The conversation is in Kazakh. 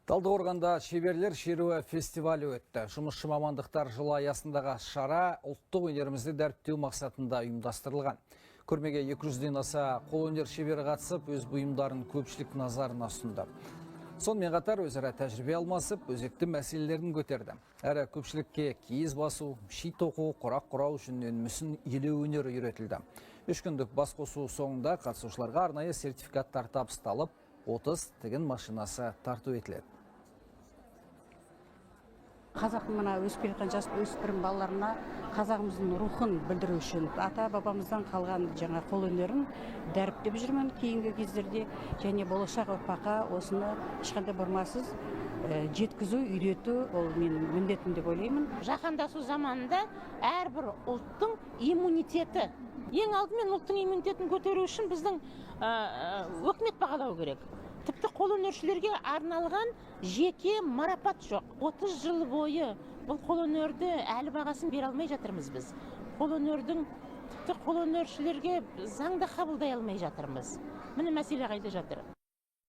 Талдықорғанда шеберлер шеруі фестивалі өтті. Жұмысшы мамандықтар жылы аясындағы шара ұлттық өнерімізді дәріптеу мақсатында ұйымдастырылған. Көрмеге 200-ден аса қолөнер шебері қатысып, өз бұйымдарын көпшілік назарына ұсынды. Сонымен қатар өзара тәжірибе алмасып, өзекті мәселелерін көтерді. Әрі көпшілікке киіз басу, ши тоқу, құрақ құрау, жүннен мүсін илеу өнері үйретілді. 3 күндік басқосу соңында қатысушыларға арнайы сертификаттар табысталып, 30 тігін машинасы тарту етіледі. Қазақтың мына өсіп келе жатқан жас өспірім балаларына қазағымыздың рухын білдіру үшін ата бабамыздан қалған жаңа қолөнерін дәріптеп жүрмін кейінгі кездерде және болашақ ұрпаққа осыны ешқандай бұрмасыз жеткізу, үйрету ол менің міндетім деп ойлаймын. Жаһандасу заманында әрбір ұлттың иммунитеті, ең алдымен ұлттың иммунитетін көтеру үшін біздің өкімет бағалау керек. Тіпті қолөнершілерге арналған жеке марапат жоқ. 30 жыл бойы бұл қолөнерді әлі бағасын бере алмай жатырмыз біз. Қолөнердің, тіпті қолөнершілерге заң да қабылдай алмай жатырмыз. Міне, мәселе қайда жатыр.